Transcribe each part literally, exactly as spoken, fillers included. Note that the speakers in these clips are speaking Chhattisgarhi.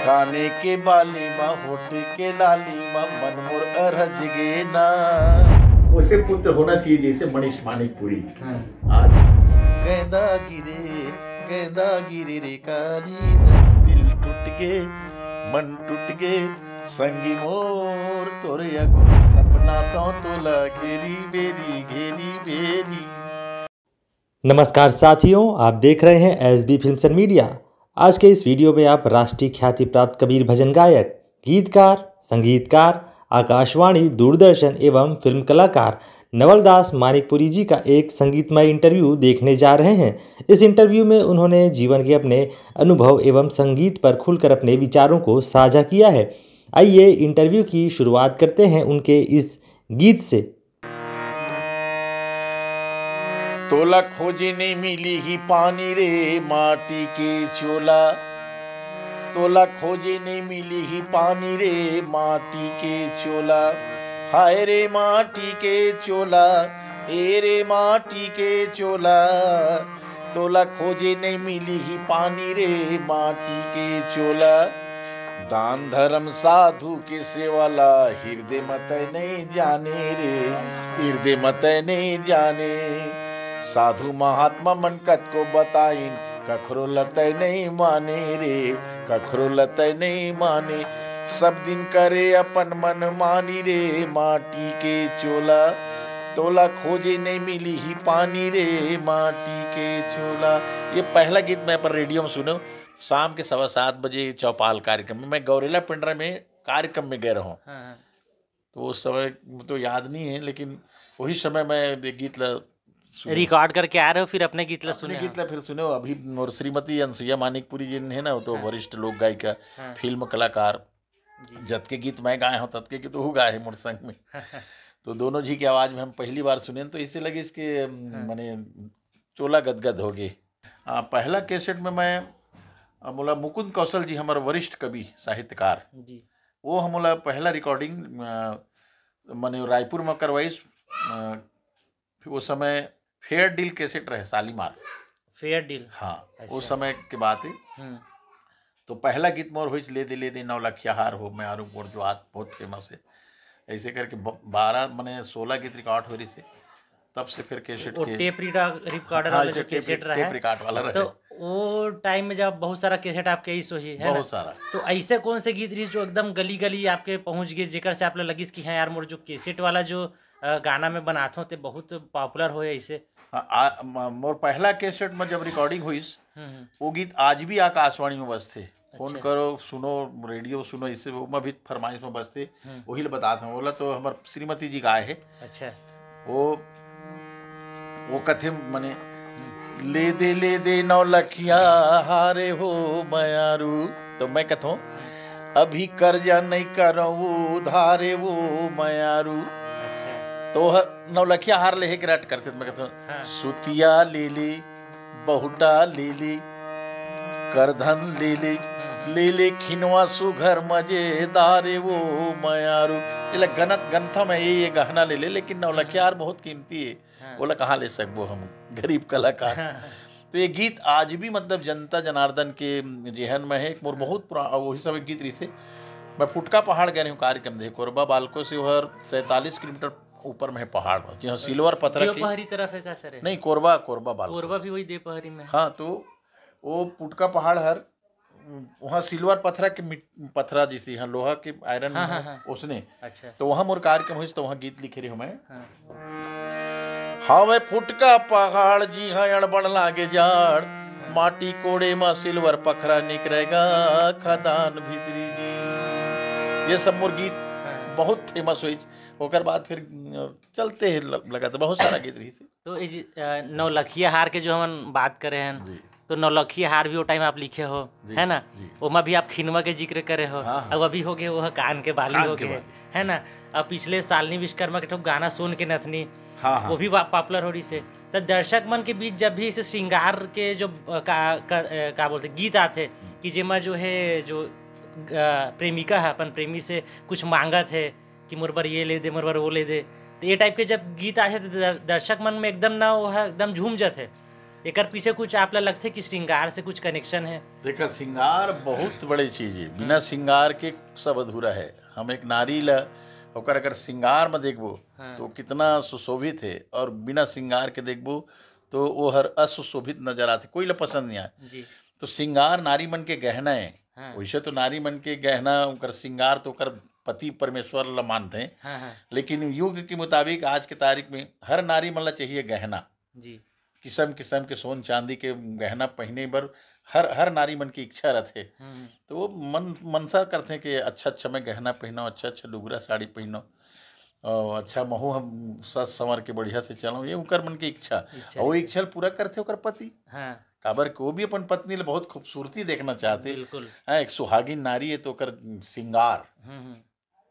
काने के बाली मा, होठ के लाली मा, मन मोर अरज गे ना। वैसे पुत्र होना चाहिए जैसे मनीष मानिकपुरी। हाँ। आज गेंदा गिरे, गेंदा गिरे रे काली दा। दिल टूट गे, मन टूट गे, संगी मोर तोरे अगो। सपना तो तोला घेरी बेरी, घेरी बेरी। नमस्कार साथियों, आप देख रहे हैं S B films and media. आज के इस वीडियो में आप राष्ट्रीय ख्याति प्राप्त कबीर भजन गायक, गीतकार, संगीतकार, आकाशवाणी, दूरदर्शन एवं फिल्म कलाकार नवलदास मानिकपुरी जी का एक संगीतमय इंटरव्यू देखने जा रहे हैं। इस इंटरव्यू में उन्होंने जीवन के अपने अनुभव एवं संगीत पर खुलकर अपने विचारों को साझा किया है। आइए इंटरव्यू की शुरुआत करते हैं उनके इस गीत से। तोला खोजे नहीं मिली ही पानी रे माटी के चोला, तोला खोजे नहीं मिली ही पानी रे माटी के चोला। हाय रे माटी के चोला, ए रे माटी के चोला, तोला खोजे नहीं मिली ही पानी रे माटी के चोला। दान धर्म साधु के सेवा ला हिरदे म तै नहीं जाने रे, हिरदे म तै नहीं जाने। साधु महात्मा मन कतको बताइन, कखरो ल तै नहीं माने रे, कखरो ल तै नहीं माने। सब दिन करे अपन मन मानी रे माटी के चोला, तोला खोजे नहीं मिली ही पानी रे माटी के चोला। ये पहला गीत मैं अपन रेडियो में सुने शाम के सवा सात बजे चौपाल कार्यक्रम में। मैं गौरेला पिंडरा में कार्यक्रम में गए रहूँ। हाँ, हाँ। तो उस समय तो याद नहीं है, लेकिन वही समय मैं ये गीत ला सुने। रिकॉर्ड करके आ रहे हो, फिर अपने गीत ला अपने सुने गीत हो। ला फिर सुने हो। अभी मोर श्रीमती अनसुईया मानिकपुरी जी है ना, वो तो हाँ। वरिष्ठ लोक गायिका, हाँ। फिल्म कलाकार। जी। जतके गीत मैं गाए हूँ, ततके गीत वो गाए हैं मोर संग में। तो दोनों जी की आवाज़ में हम पहली बार सुने, तो इसे लगे इसके, हाँ। माने चोला गदगद हो गए। आ, पहला कैसेट में मैं, आ, मोला मुकुंद कौशल जी, हमारे वरिष्ठ कवि साहित्यकार, जी। वो हमला पहला रिकॉर्डिंग, आ, माने रायपुर में करवाइस। आ, फिर वो समय फेयर डील कैसेट रहे, शालीमार। Fair deal. हाँ, अच्छा। वो समय के बात है। हम्म। तो पहला गीत मोर होइस ले दे ले दे नौ लखिया हार हो मैं आरू मोर जो आज बहुत फेमस है। ऐसे करके ब-, बारह माने सोलह गीत रिकॉर्ड हो रही से, तब से फिर कैसेट वो के टेप रिडा-, रिकॉर्डर हाँ, वाला ऐसे जो टेप, कैसेट रहा टेप है, रिकॉर्ड वाला रहे। तो वो टाइम में जब बहुत सारा कैसेट आपके इस वही है ना? बहुत सारा। तो ऐसे कौन से गीत रही जो एकदम गली गली आपके पहुंच गए, जेकर से आप ला लगिस कि हाँ यार, मोर जो कैसेट वाला जो, अ, गाना में बनात हो ते बहुत पॉपुलर होए ऐसे? हाँ, आ, म-, मोर पहला कैसेट में जब रिकॉर्डिंग हुईस, हम्म, हम्म। वो गीत आज भी आकाशवाणी में बजथे। फोन अच्छा। करो, सुनो, रेडियो सुनो, इससे वो मैं भी फरमाइश में बजथे। हम्म। वही ले बतात हूँ, बोला तो हमार श्रीमती जी गाए है। अच्छा। वो, वो कथे मने, हम्म। ले दे, ले दे नौ लखिया हारे हो मयारू। तो मैं कथों, हम्म। अभी कर्जा नहीं करो वो धारे वो मयारू। अच्छा। तो ह-, नौ लखिया हार ले हे के रट कर से, मैं कथों, हाँ। सुतिया ले ले, बहुटा ले ले, करधन ले ले, हम्म। ले ले खिनवा सुघर मजेदार वो मयारू। ये ला गनत गनथा में ये, ये गहना ले ले, लेकिन नौ लखिया हार बहुत कीमती है। हाँ। ओला कहाँ ले सकबो हम, गरीब कलाकार। हाँ। तो ये गीत आज भी मतलब जनता जनार्दन के जेहन में है। एक मोर बहुत पुरा-, वही समय गीत रही से, मैं फुटका पहाड़ गए रही हूँ कार्यक्रम दे, कोरबा बालको से ओहर सैंतालीस किलोमीटर ऊपर में है पहाड़ में, जी हाँ, सिल्वर पथरा के। देवपहरी तरफ है का सर? नहीं, कोरबा, कोरबा बालको। कोरबा भी वही देवपहरी में है। हाँ, तो वो फुटका पहाड़ हर वहाँ सिल्वर पथरा के मिट-, पथरा जैसे यहाँ लोहा के आयरन हाँ, में हाँ, हाँ। ओसने। अच्छा। तो वहाँ मोर कार्यक्रम होइस, तो वहाँ गीत लिखे रहे हूँ मैं। हाँ। हावे फुटका पहाड़ जी हाँ अड़बड़ लागे जाड़, हाँ। माटी कोड़े मा सिल्वर पखरा निकरेगा खदान भीतरी जी। ये सब मोर गीत हाँ। बहुत फेमस होइस। ओकर बाद फिर, अ, चलते हैं ल-, लगातार बहुत सारा गीत रही से। तो ये जी, अ, नौलखिया हार के जो हमन बात करे हैं, जी। तो नौलखिया हार भी वो टाइम आप लिखे हो, जी, है ना? जी। ओमा भी आप खिनवा के जिक्र करे हो। हाँ, हाँ। अब अभी हो गए वो कान के बाली कान हो के गए, बाली। है ना? अब पिछले सालनी विश्वकर्मा के ठो गाना सोन के नथनी, हाँ, हाँ। वो भी वा-, पॉपुलर हो रही से। तो दर्शक मन के बीच जब भी इसे श्रृंगार के जो, अ, का, का, अ, का बोलते गीत आते हम्म। कि जेमा जो है जो, अ, प्रेमिका है अपन प्रेमी से कुछ मांगत है कि मोर बर ये ले दे, मोर बर वो ले दे, तो ये टाइप के जब गीत आते तो दर-, दर्शक मन में एकदम ना वो है, एकदम झूम जाते। एकर पीछे कुछ आप ला लगथे कि श्रृंगार से कुछ कनेक्शन है? देखा, श्रृंगार बहुत बड़े चीज है। बिना श्रृंगार के सब अधूरा है। हम एक नारी ला, ओकर अगर श्रृंगार में देखबो, हाँ। तो कितना सुशोभित है, और बिना श्रृंगार के देखबो, तो वो हर असुशोभित नजर आथे, कोई ला पसंद नहीं आए। जी। तो श्रृंगार नारी मन के गहना है। हाँ। वैसे तो नारी मन के गहना, ओकर श्रृंगार तो ओकर पति परमेश्वर ला मानते हैं, हाँ, हाँ। लेकिन युग के मुताबिक आज के तारीख में हर नारी मन ला चाहिए गहना। जी। किसम किसम के सोन चांदी के गहना पहने बर हर हर नारी मन की इच्छा रहथे। हम्म। तो वो मन मनसा करथे कि अच्छा अच्छा मैं गहना पहनव, अच्छा अच्छा डुगरा साड़ी पहनव, और अच्छा महू हम सज संवर के बढ़िया से चलव, ये उनकर मन की इच्छा। इच्छा और वो रहथे। इच्छा ल पूरा करथे ओकर पति। हाँ। काबर कि वो भी अपन पत्नी ले बहुत खूबसूरती देखना चाहते। बिल्कुल। हाँ, एक सुहागिन नारी है तो ओकर श्रृंगार, हम्म, हम्म।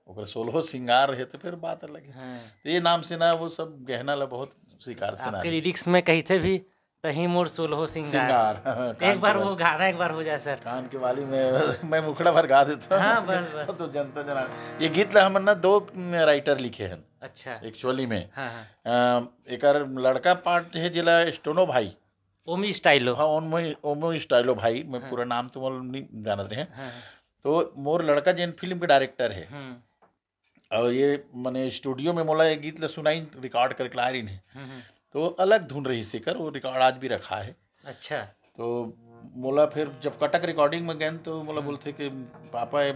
ओकर सोलहो श्रृंगार है तो फिर बात अलग है। हाँ। तो ये नाम से ना वो सब गहना ला बहुत स्वीकार थे आपके नारी। लिरिक्स में कही थे भी, "तही मोर सोलहो श्रृंगार।" श्रृंगार, हाँ, कान एक बार के वो गाना एक बार हो जाए सर। कान के बाली में मैं मुखड़ा भर गा देता हूँ। हाँ, बस, बस। तो जनता जना, ये गीत ला हमन ना दो राइटर लिखे हैं अच्छा। एक्चुअली में। हाँ, हाँ। अ, एकर लड़का पार्ट है जिला स्टोनो भाई। ओमी स्टाइलो। हाँ, ओमो ओमो स्टाइलो भाई, मैं हाँ। पूरा नाम तो मोल नहीं जानत रहे। हाँ, हाँ। तो मोर लड़का जेन फिल्म के डायरेक्टर है, हम्म, और ये मने स्टूडियो में मोला ये गीत ला सुनाई, रिकॉर्ड करके ला रही है। हम्म, हम्म। तो अलग धुन रही से कर, वो रिकॉर्ड आज भी रखा है। अच्छा। तो मोला फिर जब कटक रिकॉर्डिंग में गए तो मोला हम्म। बोलते कि पापा, ये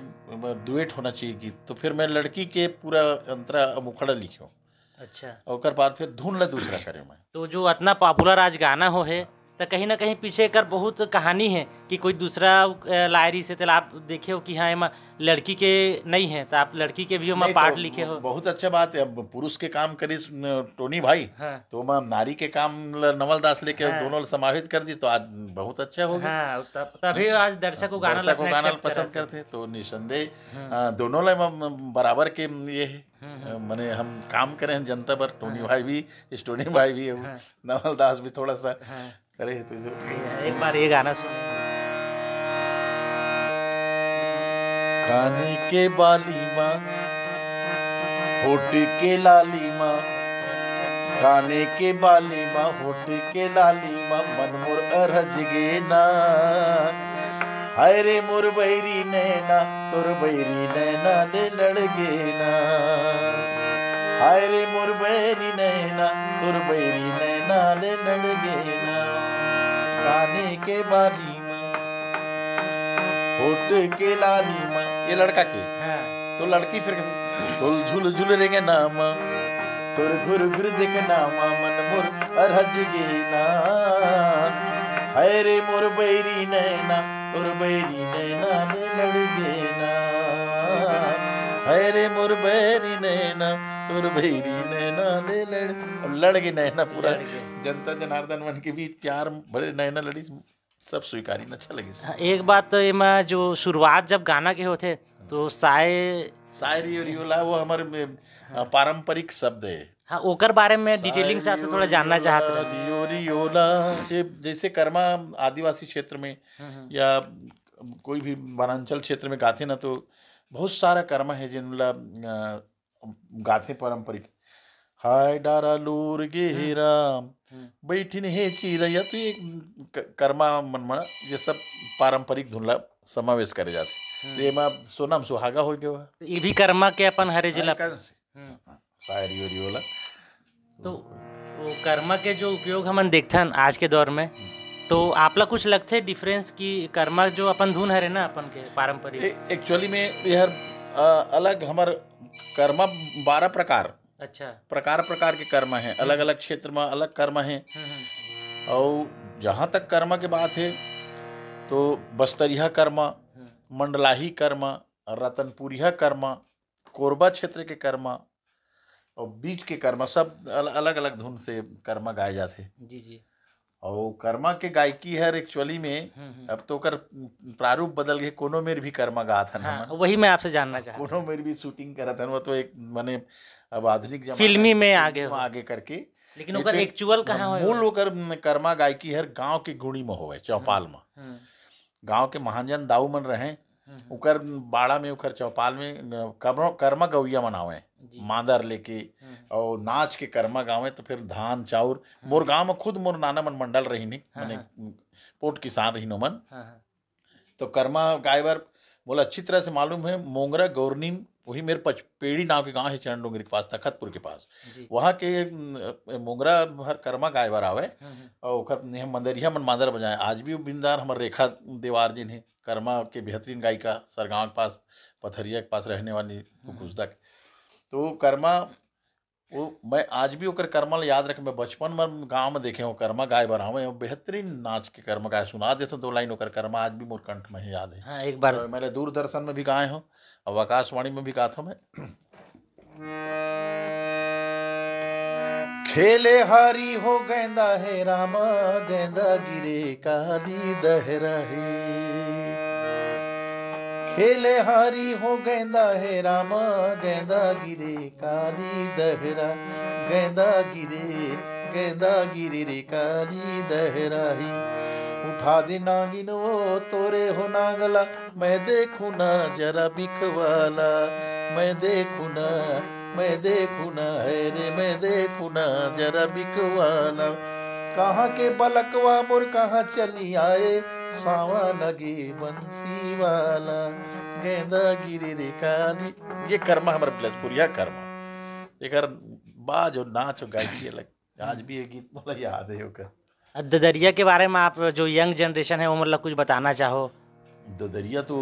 डुएट होना चाहिए गीत। तो फिर मैं लड़की के पूरा अंतरा मुखड़ा लिखो, अच्छा। और ओकर बाद फिर धुन ला दूसरा करे मैं। तो जो इतना पॉपुलर आज गाना हो है, तो कहीं ना कहीं पीछे एकर बहुत कहानी है कि कोई दूसरा, अ, लाए रही से, तेला आप देखे हो कि हाँ, एमा लड़की के नहीं है, तो आप लड़की के भी ओमा नहीं, पार्ट तो लिखे हो। बहुत अच्छा बात है। अब पुरुष के काम करिस न, टोनी भाई, हाँ। तो मैं नारी के काम ल नवल दास लेके हाँ। दोनों ल समाहित कर दी, तो आज बहुत अच्छा हो गया। हाँ, तब, तभी आज दर्शक को गाना दर्शक को लगना गाना accept पसंद करत हे। करते हैं, तो निसंदेह हम्म। अ, दोनों ला म- बराबर के ये है। हम्म, अ, हम्म। मने हम काम करे हैं जनता पर, टोनी हाँ। भाई भी, स्टोनी भाई भी है, हाँ। नवल दास भी थोड़ा सा हाँ। करे है, तो इसे एक बार ये गाना सुन। काने के बाली मा, होठ के लाली मा, काने के बाली मा, होठ के लाली मा, मन मोर अरहज गे ना। हाय रे मोर बैरी नैना, तोर बैरी नैना ले लड़ गे ना। हाय रे मोर बैरी नैना, तोर बैरी नैना ले लड़ गे ना। काने के बाली मा, होठ के लाली मा, ये लड़का के। हाँ। तो लड़की फिर कहती, "तोल झुल झुल रेंगे ना मा, तोर घुर घुर देखे ना मा, मन मोर अरहज गे ना। हाय रे मोर बैरी नैना, तोर बैरी नैना ले लड़ गे ना। हाय रे मोर बैरी नैना, तोर बैरी नैना ले लड़।" अब लड़ गे नैना पूरा। लड़ गे। जनता जनार्दन मन के बीच प्यार भरे नैना लड़ी, सब स्वीकारी न, अच्छा लगिस। हाँ, एक बात तो एमा जो शुरुआत जब गाना के होथे तो साय शायरी और योला वो हमारे में, अ, पारंपरिक शब्द है। हाँ, ओकर बारे में डिटेलिंग से आपसे थोड़ा जानना चाहत रहे। रियो रियोला, ये जैसे कर्मा आदिवासी क्षेत्र में हम्म, हम्म। या कोई भी वनांचल क्षेत्र में गाथे ना, तो बहुत सारा कर्मा है जिन ला, अ, गाथे पारंपरिक। हाय डारा लूर गे हे राम, हम्म। बैठिन हे चिरैया, तो ये क-, कर्मा मन में ये सब पारंपरिक धुन ला समावेश करे जाथे। हम्म। तो ये मा सोनम सुहागा हो गया। तो ये भी कर्मा के अपन हरे जिला। हाँ, से। हम्म। शायरी और योला। तो वो कर्मा के जो उपयोग हमन देखथन आज के दौर में, तो आपला कुछ लगथे डिफरेंस कि कर्मा जो अपन धुन हरे ना अपन के पारंपरिक? ए-, एक्चुअली में ये हर, अ, अलग हमर कर्मा बारह प्रकार, अच्छा। प्रकार प्रकार के कर्मा हैं, अलग अलग क्षेत्र में अलग कर्मा हैं। हम्म, हम्म, और जहाँ तक कर्मा के बात है तो बस्तरिया कर्मा, हम्म। मंडलाही कर्मा, रतनपुरिया कर्मा, कोरबा क्षेत्र के कर्मा और बीच के कर्मा, सब अल-, अलग अलग धुन से कर्मा गाए जाथे। जी, जी। और कर्मा के गायकी हर एक्चुअली में हम्म, हम्म। अब तो ओकर प्रारूप बदल गए, कोनो मेर भी कर्मा गात हन हाँ, हमन। वही मैं आपसे जानना चाहता हूँ। कोनो मेर भी शूटिंग करत हन, वो तो एक माने अब आधुनिक जमाना फिल्मी है, में फिल्मी आगे में हो। आगे करके। लेकिन नहीं ओकर तो एक्चुअल कहाँ होय? मूल ओकर कर्मा गायकी हर गांव के गुड़ी में होवे, चौपाल में। हम्म, गांव के महाजन दाऊ मन रहे, हम्म, ओकर बाड़ा में, ओकर चौपाल में, अ, कर्मा, कर्मा गौया मनावे। जी। मांदर लेके, हम्म। और नाच के करमा गावे, तो फिर धान चाउर, हम्म। मोर गांव में खुद मोर नाना मन मंडल रहिन हे, हाँ, माने हाँ। पोट किसान रहिन ओमन। हाँ, हाँ। तो करमा गाय बर मोला अच्छी तरह से मालूम है, मोंगरा गौरनीम, वही मेरे पचपेड़ी नाव के गांव है, चरण डोंगरी के पास, तखतपुर के पास। जी। वहाँ के, उम, मोंगरा हर करमा गाय बर आवे, हम्म, हम्म। और ओकर नेह मंदरिया मन मांदर बजाए। आज भी वो बिंदार हमर रेखा देवार जिन है, करमा के बेहतरीन गायिका, सरगांव के पास, पथरिया के पास रहने वाली, हम्म। कुकुसदा के। तो वो करमा, वो मैं आज भी ओकर करमा ल याद रख, मैं बचपन में गांव में देखे हूँ, करमा गाय बर आवे, वो बेहतरीन नाच के करमा गाय, सुना देते दो लाइन ओकर करमा, आज भी मोर कंठ में है, याद है। हाँ, एक बार। तो मैंने दूरदर्शन में भी गाए हूँ, अब आकाशवाणी में भी गाता हूँ मैं। खेले हारी हो गेंदा हे रामा, गेंदा गिरे काली दहरा हे। खेले हारी हो गेंदा हे रामा, गेंदा गिरे काली दहरा, गेंदा गिरे, गेंदा गिरे रे काली दहरा ही। उठा दे नागिन वो तोरे हो नांगला, मैं देखूं ना जरा बिखवाला, मैं देखूं ना, मैं देखूं ना, है रे, मैं देखूं ना जरा बिखवाला। कहाँ के बलकवा मोर कहाँ चली आए, सावा लगे बंसी वाला, गेंदा गिरे रे काली। ये कर्मा हमर बिलासपुरिया कर्मा। एकर बाज और नाच और गायकी अलग। आज भी ये गीत मोला याद है ओकर। अब ददरिया के बारे में आप जो यंग जनरेशन है, वो मतलब कुछ बताना चाहो? ददरिया तो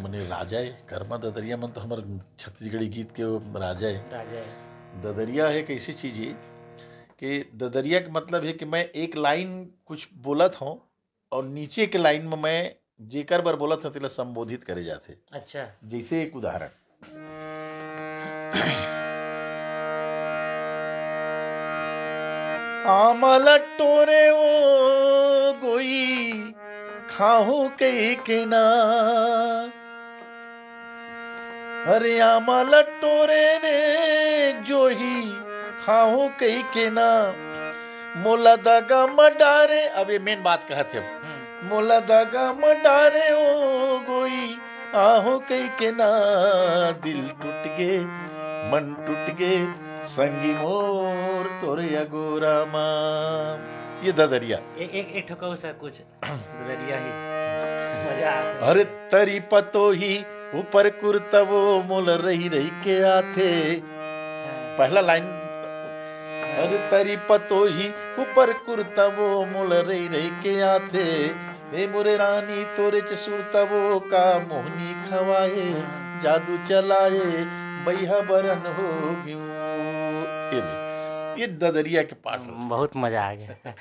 मने राजा है, कर्मा ददरिया मन तो हमर छत्तीसगढ़ी गीत के वो राजा है। राजा है। ददरिया है एक ऐसी चीज है कि ददरिया के मतलब है कि मैं एक लाइन कुछ बोलत हूँ और नीचे के लाइन में मैं जेकर बर बोलत हूँ, तेला संबोधित करे जाथे। अच्छा। जैसे एक उदाहरण, आमा ल टोरे ओ गोई, खाहू कही के ना। अरे आमा ल टोरे रे जोही, खाहू कही के ना। मोला दगा म डारे, अब ये मेन बात कहत हे। हम्म। मोला दगा म डारे ओ गोई, आहो कही के ना। दिल टूट गे, मन टूट गे, संगी मोर तोरे अगोरा मा। ये ददरिया। एक, एक, एक ठो कहू सर कुछ ददरिया ही। मजा आता है। अरे तरी पतोही ऊपर कुर्ता वो मोल रही रही के आथे। हाँ। पहला लाइन, हाँ। अरे तरी पतोही ऊपर कुर्ता वो मोल रही रही के आथे। ए मोरे रानी तोरे च सुरता वो का मोहनी खवाए, जादू चलाए, बइहा बरन हो गयूं। ये दे, ये ददरिया के पाठ होथे। बहुत मजा आ गया।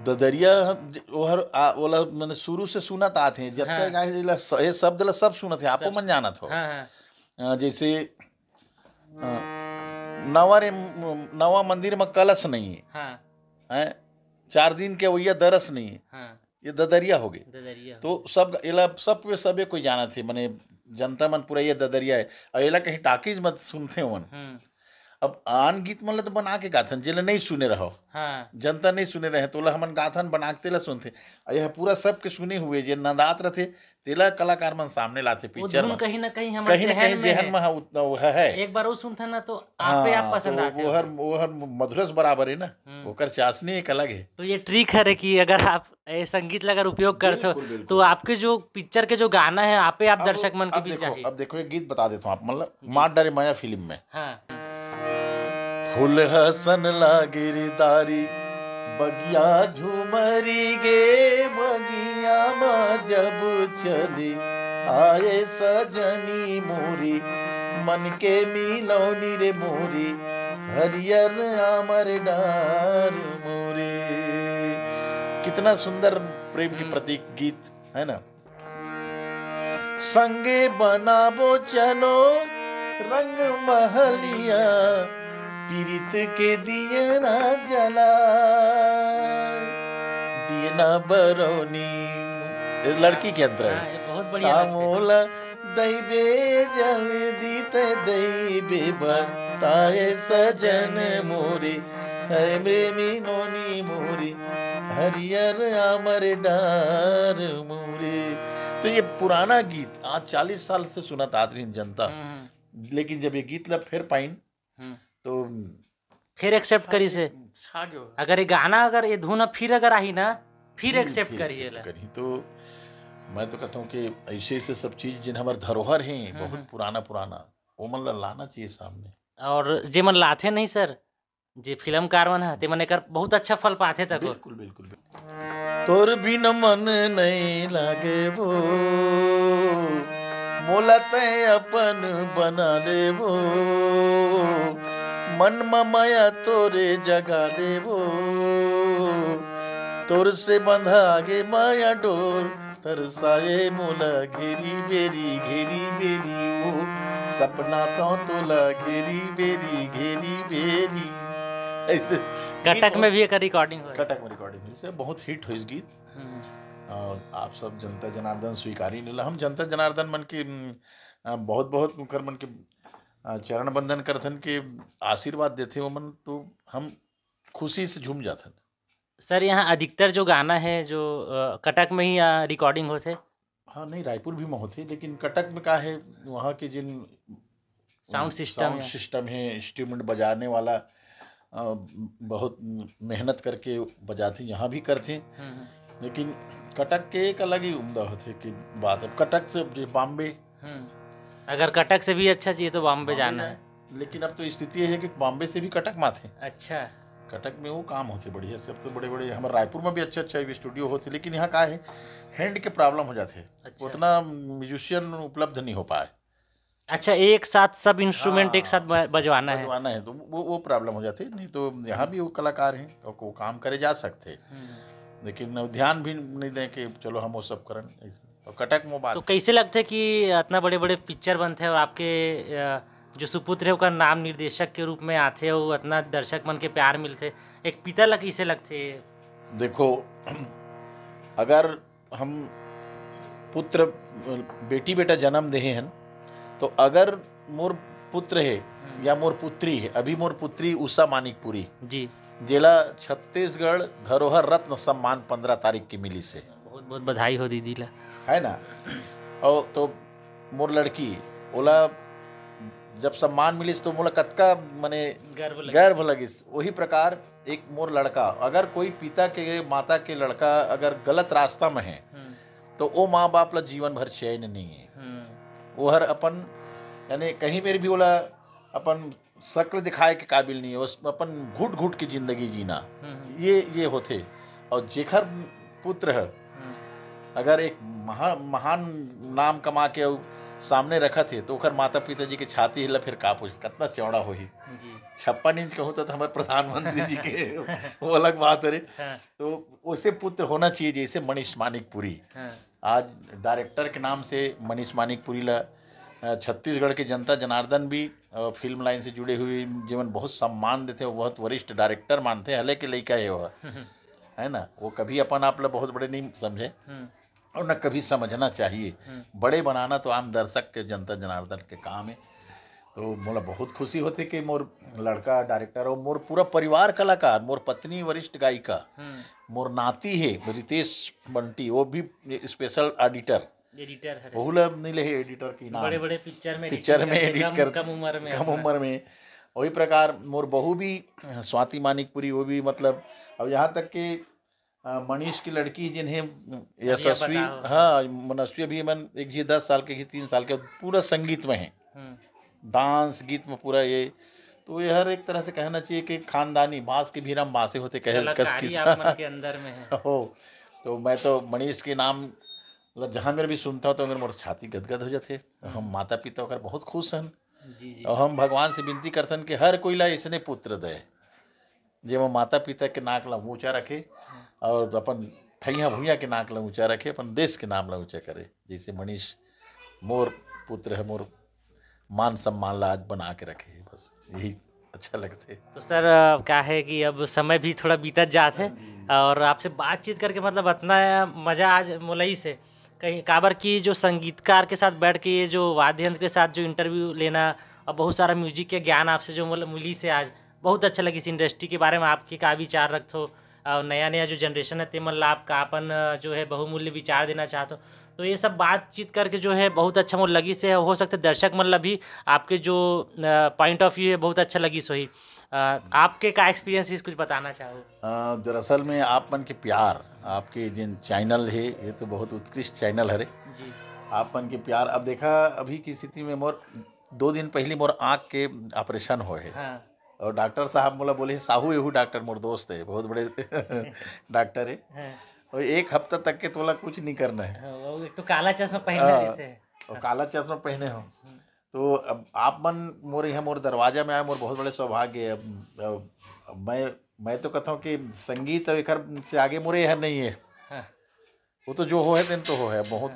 ददरिया हम ज-, ओहर आ, ओला मने शुरू से सुनत आत हे, जतका हाँ। गाय ला स-, ये शब्द ला सब सुनत हे, आपो सब। मन जानत हो। हाँ, हाँ। अ, जैसे, अ, नवा रे म-, नवा मंदिर में कलश नहीं है। हाँ। हैं? चार दिन के वैया दरस नहीं है। हाँ। ये ददरिया हो गए। ददरिया हो तो गए। सब एला सब पे सबे कोई जानत हे, मने जनता मन पूरा ये ददरिया है। और एला कहीं टाकीज मत सुनथे ओमन। हम्म। अब आन गीत मन ल तो बना के गाथन, जेला नहीं सुने रहो। हाँ। जनता नहीं सुने रहे, तो ओला हमन गाथन, बना के तेला सुनथे। और यह पूरा सबके सुने हुए, जे नंदात रथे, तेला कलाकार मन सामने लाथे वो पिक्चर धुन में। कहीं ना कहीं हमर कहीं ना जेहन कहीं में जेहन है। में हाँ, उतना वो है। एक बार वो सुनथन ना, तो आपे आप हाँ, पसंद तो आ वो जाए। हर, वो हर मधुरस बराबर है ना, हम्म। ओकर चाशनी एक अलग है। तो ये ट्रिक हरे कि अगर आप ए संगीत ला अगर उपयोग करथो, बिल्कुल, बिल्कुल। तो आपके जो पिक्चर के जो गाना है, आपे आप अब, दर्शक मन के अब बीच देखो, जाही। अब देखो, एक गीत बता देता हूँ आप, मतलब, जी। मार डारे माया फिल्म में। हाँ। फूल हसन लागिरी दारी, बगिया झूमरी गे, बगिया मा जब चली, आए सजनी मोरी, मन के मिलौनी रे मोरी, हरियर आमर डार मोरी। कितना सुंदर प्रेम के हम्म। प्रतीक गीत है ना। संगे बनाबो चलो रंग महलिया, पीरित के दियना जला, दियना बरौनी। ये लड़की के अंतरा है। हाँ, ये बहुत बढ़िया का लगता है। मोला दैबे जल्दी ते दैबे बताए सजन मोरे, है रे मिनोनी मोरे, हरियर आमर डार मोरे। तो ये पुराना गीत आज चालीस साल से सुनत आत रहिन जनता। हम्म, हम्म। लेकिन जब ये गीत ला फेर पाइन, हम्म। तो फिर एक्सेप्ट करी से। छा गयो। अगर ये गाना, अगर ये धुन फिर अगर आही ना, फिर हम्म, एक्सेप्ट फिर करी accept एला। करी। तो मैं तो कहता हूँ कि ऐसे ऐसे सब चीज जिन हमार धरोहर हैं, हम्म, बहुत हम्म। पुराना पुराना, वो मन ला लाना चाहिए सामने। और जे मन लाथे नहीं सर, जे फिल्मकार मन ह, ते मन एकर बहुत अच्छा फल पाथे तको। बिल्कुल, बिल्कुल, बिल्कुल। तोर बिन मन नहीं लागे वो, मोला तै अपन बना ले वो, मन म माया तोरे जगा ले वो, तोर से बंधा गे माया डोर, तरसाए मोला घेरी बेरी, घेरी बेरी, वो सपना तो तोला घेरी बेरी, घेरी बेरी। ऐसे कटक में भी एकर रिकॉर्डिंग हो। कटक में रिकॉर्डिंग हुई से बहुत हिट हुई गीत। हम्म। और आप सब जनता जनार्दन स्वीकारी लेला। हम जनता जनार्दन मन के, उम, अ, बहुत बहुत उनकर मन के, अ, चरण बंदन करथन के आशीर्वाद देथे वो मन, तो हम खुशी से झूम जाथन। सर, यहाँ अधिकतर जो गाना है जो अ, कटक में ही रिकॉर्डिंग होथे। हाँ, नहीं, रायपुर भी में होथे, लेकिन कटक में का है, वहाँ के जिन साउंड सिस्टम साउंड है। सिस्टम है, इंस्ट्रूमेंट बजाने वाला, अ, बहुत मेहनत करके बजाथे, यहाँ भी करथे। हम्म, हम्म, लेकिन कटक के एक अलग ही उम्दा होथे कि बात। अब कटक से जे बॉम्बे हम्म। अगर कटक से भी अच्छा चाहिए तो बॉम्बे जाना है। जाए। लेकिन अब तो स्थिति ये है कि बॉम्बे से भी कटक में आथे। अच्छा। कटक में वो काम होथे बढ़िया से। अब तो बड़े बड़े, हमारे रायपुर में भी अच्छा अच्छा स्टूडियो होथे, लेकिन यहाँ का है, हैंड के प्रॉब्लम हो जाथे। अच्छा। उतना म्यूजिशियन उपलब्ध नहीं हो पाए। अच्छा, एक साथ सब इंस्ट्रूमेंट एक हाँ। साथ ब- बजवाना है। बजवाना है तो वो वो प्रॉब्लम हो जाती है। नहीं तो यहाँ भी वो कलाकार हैं और वो काम करे जा सकते हैं, हम्म। लेकिन वो ध्यान भी नहीं दें कि चलो हम वो सब करन। और कटक में बात तो कैसे लगथे कि इतना बड़े बड़े पिक्चर बनथे और आपके अ, जो सुपुत्र है ओकर नाम निर्देशक के रूप में आथे और इतना दर्शक मन के प्यार मिलथे, एक पिता ला कैसे लगथे? देखो, अगर हम पुत्र, बेटी बेटा जन्म देहे हन, तो अगर मोर पुत्र है या मोर पुत्री है, अभी मोर पुत्री उषा मानिकपुरी, जी। जेला छत्तीसगढ़ धरोहर रत्न सम्मान पंद्रह तारीख के मिली से, बहुत बहुत बधाई हो दीदी ला। है ना? और तो मोर लड़की, ओला जब सम्मान मिलिस तो मोला कतका मने गर्व लगे। गर्व लगिस। वही प्रकार एक मोर लड़का, अगर कोई पिता के, माता के लड़का अगर गलत रास्ता में है, हम्म, तो वो माँ बाप ला जीवन भर चैन नहीं है। हम्म, वो हर अपन, यानी कहीं मेर भी ओला अपन शक्ल दिखाए के काबिल नहीं है, उस अपन घुट घुट के जिंदगी जीना, हम्म, ये ये होथे। और जेखर पुत्र है, हम्म, अगर एक महा महान नाम कमा के उ सामने रखत है, तो ओखर माता पिता जी के छाती हिला फिर का पूछ, कितना चौड़ा होही। जी। छप्पन इंच कहूँ तो हमारे प्रधानमंत्री जी के वो अलग बात है रे। हाँ, तो वैसे पुत्र होना चाहिए जैसे मनीष मानिकपुरी। हाँ। आज डायरेक्टर के नाम से मनीष मानिकपुरी ला, अ, छत्तीसगढ़ के जनता जनार्दन भी, अ, फिल्म लाइन से जुड़े हुए जीवन बहुत सम्मान देते हैं, बहुत वरिष्ठ डायरेक्टर मानते हैं, हले के लइका है वो, है ना? वो कभी अपन आप ला बहुत बड़े नहीं समझे हम्म, और न कभी समझना चाहिए। हम्म। बड़े बनाना तो आम दर्शक के, जनता जनार्दन के काम है। तो मोला बहुत खुशी होथे कि मोर लड़का डायरेक्टर और मोर पूरा परिवार कलाकार, मोर पत्नी वरिष्ठ गायिका, हम्म, मोर नाती है रितेश बंटी, वो भी स्पेशल एडिटर, एडिटर है। वहू ला नहीं ले एडिटर की नाम, बड़े बड़े पिक्चर में पिक्चर एडिटिंग में करके एडिट कम, कर कम उम्र में कम अपना। उम्र में। वही प्रकार मोर बहू भी, स्वाति मानिकपुरी, वो भी मतलब, अब यहाँ तक कि अ, मनीष की लड़की जिन है यशस्वी, बताओ। हाँ, मनस्वी, अभी मन एक जी दस साल के, तीन साल के, पूरा संगीत में है, हम्म, डांस गीत में पूरा ये। तो ये हर एक तरह से कहना चाहिए कि खानदानी बांस के भी राम बांसे होते कह कस कलाकारी किस्सा आप मन के अंदर में है। हो। तो मैं तो मनीष के नाम ल-, जहाँ मेरे भी सुनता हूँ तो मेरे मोर छाती गदगद हो जाते। हम माता पिता ओकर बहुत खुश हन जी जी। और हम भगवान से विनती करथन कि हर कोई ला ऐसने पुत्र दे, जेमा माता पिता के नाक ला ऊंचा रखे और अपन ठैया भुइया के नाक ला ऊंचा रखे, अपन देश के नाम ला ऊंचा करे। जैसे मनीष मोर पुत्र है, मोर मान सम्मान ला आज बना के रखे है, बस यही अच्छा लगते। तो सर, अ, का है कि अब समय भी थोड़ा बीतत जात है और आपसे बातचीत करके मतलब इतना मजा आज मोलई से कहीं, काबर कि जो संगीतकार के साथ बैठ के ये जो वाद्य यंत्र के साथ जो इंटरव्यू लेना और बहुत सारा म्यूजिक के ज्ञान आपसे जो मोला मिली से आज बहुत अच्छा लगी। इस इंडस्ट्री के बारे में आपके का विचार रखथो और नया नया जो जनरेशन है तेमन ला आप का अपन, अ, जो है बहुमूल्य विचार देना चाहथो, तो ये सब बातचीत करके जो है बहुत अच्छा मोर लगिस हे। हो सकथे दर्शक मन ला भी आपके जो पॉइंट ऑफ व्यू है बहुत अच्छा लगिस होही। अ, आपके का एक्सपीरियंस हे, कुछ बताना चाहो? अ, दरअसल में आप मन के प्यार, आपके जिन चैनल हे, ये तो बहुत उत्कृष्ट चैनल हरे। जी। आप मन के प्यार, अब देखा, अभी की स्थिति में मोर दो दिन पहली मोर आँख के ऑपरेशन होए हे। हाँ। और डॉक्टर साहब मोला बोले, "साहू एहू डॉक्टर मोर दोस्त है, बहुत बड़े डॉक्टर है।" हाँ। और एक हफ्ता तक के तोला कुछ नहीं करना है। हाँ, वो एक तो काला चश्मा पहनना हाँ। रहते हैं। और काला चश्मा पहने हो। तो अब आप मन मोर यहाँ, मोर दरवाजा में आए, मोर बहुत बड़े सौभाग्य है। अब, अब मैं, मैं तो कहता हूँ कि संगीत अब एकर से आगे मोरे यहाँ नहीं है। हाँ। वो तो जो हो है, तेन तो हो है, बहुत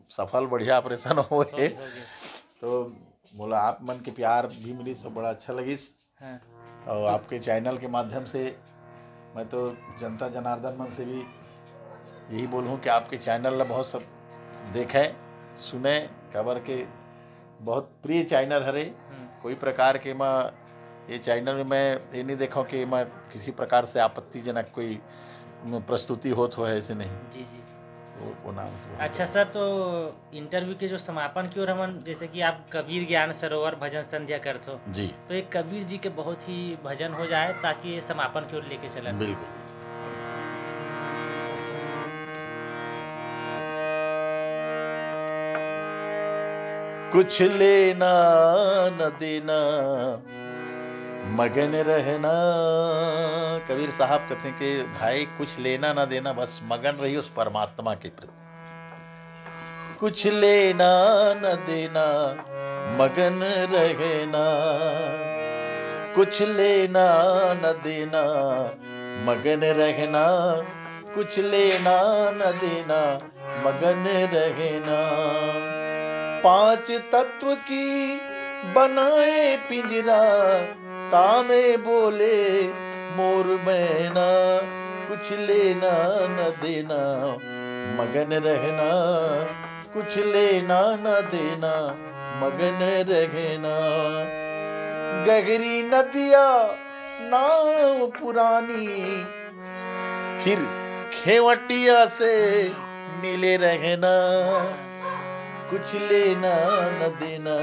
सफल, बढ़िया ऑपरेशन हो हो है। गया, हो गया। तो बोला, आप मन के प्यार भी मिली, सब बड़ा अच्छा लगिस। हाँ। और आपके चैनल के माध्यम से मैं तो जनता जनार्दन मन से भी यही बोलूँ कि आपके चैनल ला बहुत सब देखे, सुने, काबर के बहुत प्रिय चैनल हरे। हम्म। कोई प्रकार के मैं ये चैनल में मैं ये नहीं देखा कि मैं किसी प्रकार से आपत्तिजनक कोई प्रस्तुति होत हो, ऐसे नहीं। जी, जी। वो, वो नाम से बोलते अच्छा सर, तो इंटरव्यू के जो समापन की ओर हमन, जैसे कि आप कबीर ज्ञान सरोवर भजन संध्या करथो, हैं। जी, तो एक कबीर जी के बहुत ही भजन हो जाए, ताकि ये समापन की ओर लेके चलन। बिल्कुल। कुछ लेना न देना, मगन रहना। कबीर साहब कहते हैं कि भाई, कुछ लेना ना देना, बस मगन रहिए उस परमात्मा के प्रति। कुछ लेना न देना, मगन रहना। कुछ लेना न देना, मगन रहना। कुछ लेना न देना, मगन रहना। पांच तत्व की बनाए पिंजरा, तामे बोले मोर मैना। कुछ लेना न देना, मगन रहना। कुछ लेना न देना, मगन रहना। गहरी नदिया नाव पुरानी, फिर खेवटिया से मिले रहना। कुछ लेना न देना,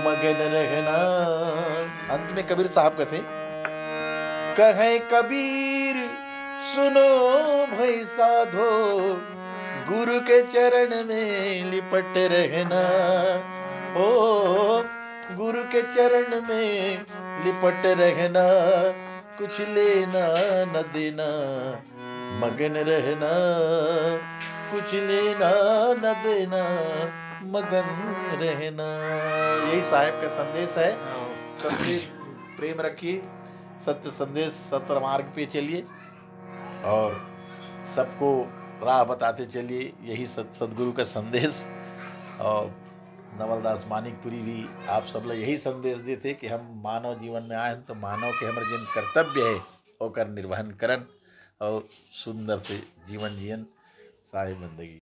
मगन रहना। अंत में कबीर साहब कहते, कहे कबीर सुनो भाई साधो, गुरु के चरण में लिपट रहना। ओ गुरु के चरण में लिपट रहना। कुछ लेना न देना, मगन रहना। कुछ लेना न देना, मगन रहना। यही साहेब का संदेश है। सबसे प्रेम रखिए, सत्य संदेश, सत्य मार्ग पे चलिए और सबको राह बताते चलिए। यही सत-, सदगुरु का संदेश। और नवलदास मानिकपुरी भी आप सब ला यही संदेश देथे कि हम मानव जीवन में आए हैं, तो मानव के हमर जिन कर्तव्य है, ओकर निर्वहन करन और सुंदर से जीवन जियन। साहेब बंदगी।